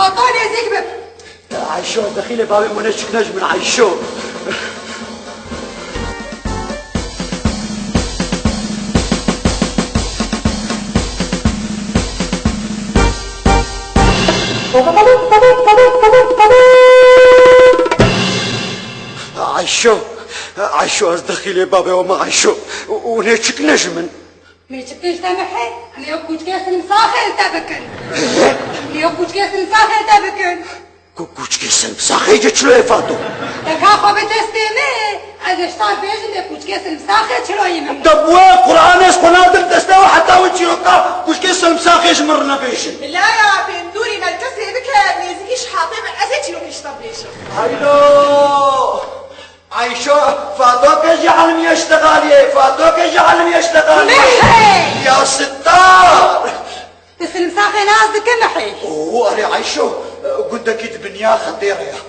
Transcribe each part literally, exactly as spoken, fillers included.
Hata nêzîk bib. Ayşo, ez dexîlê bavê min neçik nejmin Ayşo. Ayşo, Ayşo, ez dexîlê bavê we me Ayşo. Û, û neçik nejmin. Mêçikê ji te mihê, em ê kuçkê silimsaxê li te bikin. Em ê kuçkê silimsaxê te bikin. Ku kuçkê silimsaxê ce çilo ye Fato? Deka xwe bi destê me, ez ê ji te bêjim ê kuçkê silimsaxê çilo ye min. Te bi we Quran ez xwe nadim destê we heta wê çîroka kuçkê silimsaxê ji min re nebêjin. Bila ya pêndûrî me li kesê bike, nêzîkî ji hatê me, ez ê çîrokê ji te bêjim. Haylo! Ayşo, Fato ke ji elmî eştegaliyê, Fato ke ji elmî eştegaliyê. Mihê! Ya Sittar! Tu silimsaxê nas dike mihê. Oo, erê Ayşo, gundekî di binya xetê re ya.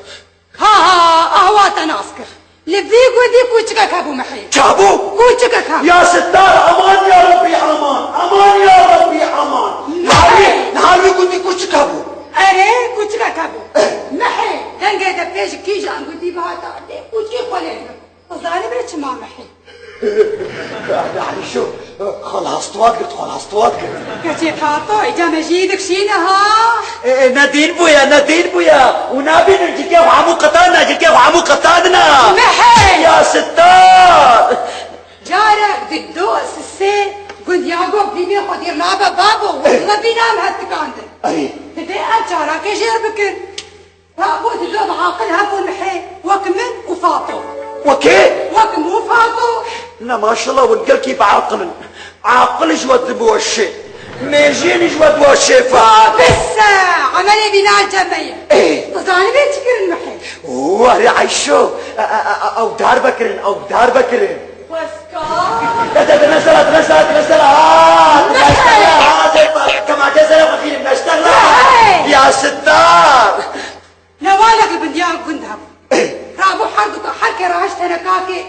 Ha ha, ahwa te nas kir. Li vî gundî kûçikek hebû mihê. Çabû? Kûçikek hebû. Ya Sittar, aman ya Rabbî aman, aman ya Rabbî aman. Mihê! Niha li wî, niha li wî gundî kûçik hebû. Erê, kûçikek hebû. Eh. Mihê, dengê defê ji kîjan gundî bihata dê kûçikê xwe lê dibe. Tu zanî bê çima mihê? Yanî şu, xwe li hastwat girt, xwe li hastwat girt. Keçê Fato, îca me jî dikşîne ha. E, e, ne dîn bûye, ne dîn bûye. Û nabînin cilkê xwe hemû qetandine, cilkê xwe hemû qetandine. Mihê! Ya Sittar! Carek di do sisê gund ya gov dîmê xwe dîr nabe babo, wexla bîna em hetikandin. Erê. Divê em çalakê jêr bikin. Rabû dido bi aqil hebûn mihê, wek min û Fato. Wekê? Wek min û Fato. Ne maşallah, hûn gelkî bi aqil in. Aqil ji we dibe we şê. Mêjiyên ji we dibe we şêfa. Bes e, emelê bîna cem me ye. Ê. Tu zanî bê çi kirin mihê? Oo, erê Ayşo, e, e, e, ew dar vekirin, ew dar vekirin. Xwezka. De, de, de, ne sera, ne sera, ne sera. Ha, ne sera, ha, de, kemaçe sera xwe xîrim, ne sera. Hey! Ya Sittar. Newalek li bindiya gund hebû. Rabû her duka her kê rahişt tenekakê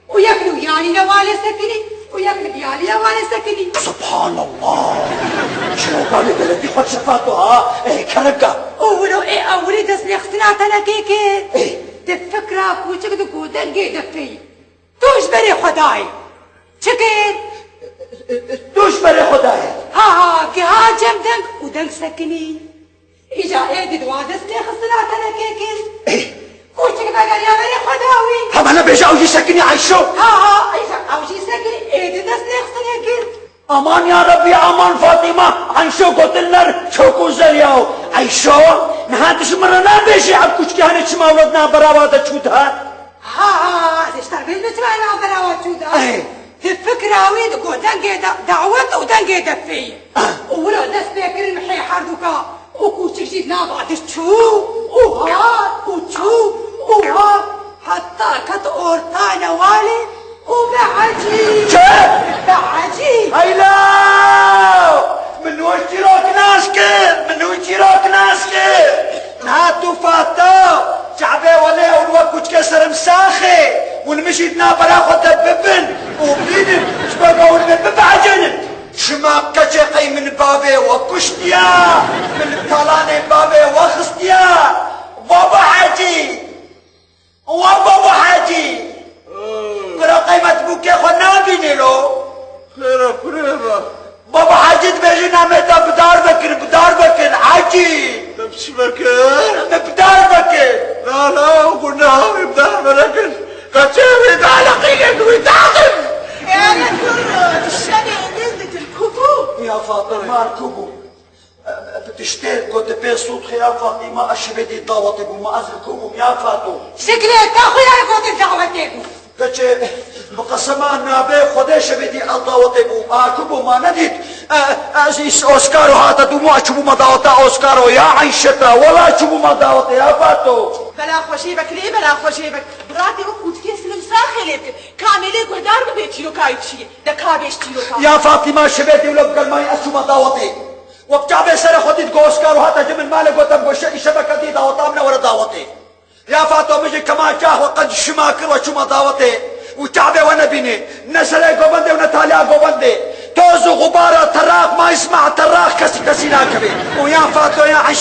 û yek li wiyalî newalê sekinî û yek li biyalî newalê sekinî. Subhanallah! Çirokanê beledî xwe şefa tu ha, ê kerem ka. Û wilo ê ewilî dest lêxistina tenekê kir. Ê. Di fikra kûçik di godengê de pey. Tu ji berê xwe dayê. Çi kir? Tu ji berê xwe dayê. Ha ha, giha cem deng û deng sekinî. Îca êdî di wa dest lêxistina tenekê kir. Ê. Kûçik vegeriya berê xwe da wî. Hema nebêje ew jî sekinî Ayşo. Ha ha, îca ew jî sekinî êdî dest lêxistinê kir. Aman ya Rebî, aman Fatîma, Ayşo gotin ner çok güzel ya. Ayşo, niha tu ji min re nabêjî ev kûçikê hene çima wilo di navbera we de çû dihat? Ha ha, ez ê ji te re bêjim çima navbera we çû dihat. Ey. Di fikra wî di godengê de dawet û dengê defê ye. Û wilo dest pê kirin mihê herduka û kûçik jî di nava de çû û hat û çû û hat heta ket orta newalê û behecî. Çi? Behecî. Heyla! Min wê çîrok nas kir, min wê çîrok nas kir. Niha tu Fato, çavê welê hûn wek kûçikê serimsaxê, hûn min jî di navbera xwe de bibin û bînin, ji ber ku hûn min bibehecênin. Çima keçê qey min bavê we kuştiya, min li talanê bavê we xistiya. Baba Hecî! Wa Baba Hecî! Kura qey me ti bûkê xwe nabînê lo? Xêr e, kurê me. Baba Hecî dibêje namê te bi dar vekir, bi dar vekir, Hecî! Te bi çi vekir? Me bi dar vekir. La, la, ew gunda hawî bi dar me nekir. Qeçê wî daleqînê di wî daxin. Ere kuro, şerê lindî til kubû. Ya Fatima, kubû. Bi tiştê ku di pê sûd xêya Fatîma ez şibê dî dawetê bûma, ez li ku bûm ya Fato? Şiklê te xuyayê ku di dawetê bû. Keçê bi qesema nabê Xwedê şibê dî ez dawetê bûm. A ku bûma nedît? E, ez îs Oscaro hate dûmo, ez çûbûma daweta Oscaro ya Eyşeta. Wela çûbûma dawetê ya Fato. Bela xwe jê vekirê, bela xwe jê vek. Biratê wek kûtikê silimsaxê lê bike. Kamê lê guhdar bibe çîrokayê çi ye. De ka bêj çîroka. Ya Fatîma şibê dî wilo bi germayî ez çûma dawetê. Wek çavê serê xwe dît ku Oscar û hate ji min malê gotem ku şe-, îşeveke dî daweta min e were dawetê. Ya Fato min ji kema çax we qet şima kir we çûma dawetê. Û çavê we nebînê. Ne serê govendê û ne taliya govendê. Toz û xubara teraq ma îsma teraq kesî kesî nakevê. Û ya Fato ya